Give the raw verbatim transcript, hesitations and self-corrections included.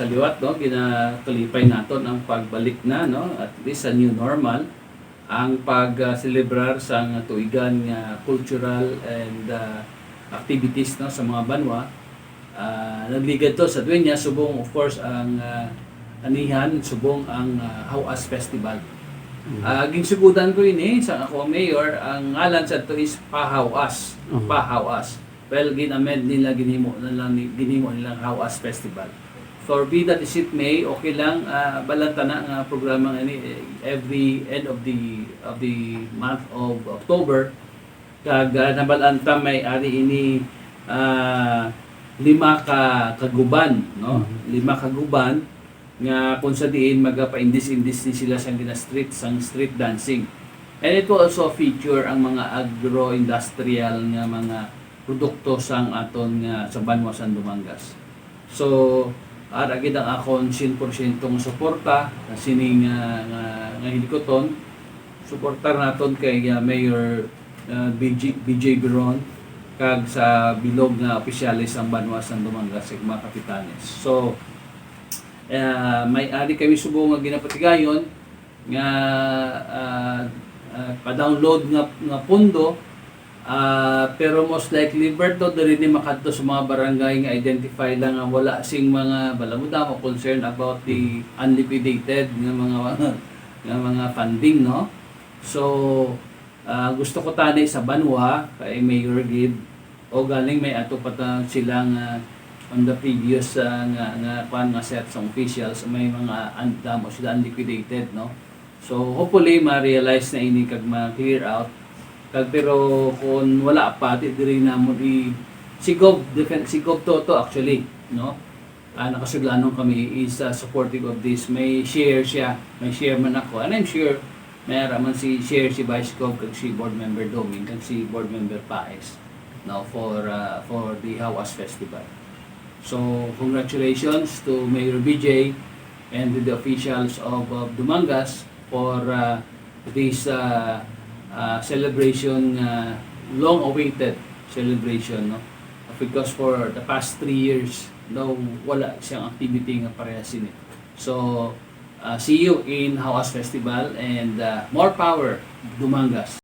Kaliwat, no, ginakalipay naton ang pagbalik na, no, at least sa new normal, ang pag-celebrar sang tuigan nga cultural and, ah, activities, no, sa mga banwa. Ah, nagligad to sa Dueñas, subong, of course, ang, ah, anihan, subong ang, ah, Hawas Festival. Mhm. Ah, ginsugudan ko ini sa ako mayor, ang ngalan sa to is Pahawas. Mhm. Pahawas. Well, gin-amend nila, ginhimo na lang ni-, ginhimo nilang Hawas Festival. For be that is it may, okay lang, ah, balanta na nga programa nga ni, eh, every end of the, of the month of October. Kag, ah, nabalanta may ari ini, ah, lima ka kaguban, no? Mhm. Lima kaguban nga kung sa diin magapaindis-indis ni sila sang gina-street, sang street dancing. And it will also feature ang mga agro-industrial nga mga produkto sang aton nga sa banwa sang Dumangas. So, ara gid ang akon cien por ciento nga suporta sa sini nga, nga, nga hilikuton. Suportar naton kay, ah, Mayor, ah, B J, B J Biron kag sa bilog nga opisyales sang banwa sang Dumangas, sa mga kapitanes. So, ah, may ari kami subong nga ginapatigayon nga, ah, ah, pa-download nga, nga pondo, ah, pero most likely, Berto, diri ni makadto sa mga barangay nga identify lang nga wala sing mga balamudamo concern about the unliquidated nga mga, nga mga funding, no? So, ah, gusto ko tani sa banwa, kay Mayor gid, o galing may ato pa ta sila nga on the previous, ah, nga, nga, kwan, nga set sa officials, may mga un-, damo sila unliquidated, no? So, hopefully, ma-realize na ini kag ma-clear out. Kag, pero kung wala pa, di diri namon i-, si Gov, defen-, si Gov Toto, actually, no? Ah, nakasudlanon kami is, ah, supportive of this. May share siya, may share man ako. And I'm sure may ara man si share si Vice Gov kag si Board Member Doming kag si Board Member Paez, no, for, ah, for the Hawas Festival. So, congratulations to Mayor B J and to the officials of, of Dumangas for, uh, this, uh, uh, celebration, uh, long-awaited celebration, no? Because for the past three years, daw wala siyang activity nga parehas sini. So, uh, see you in Hawas Festival and, uh, more power, Dumangas.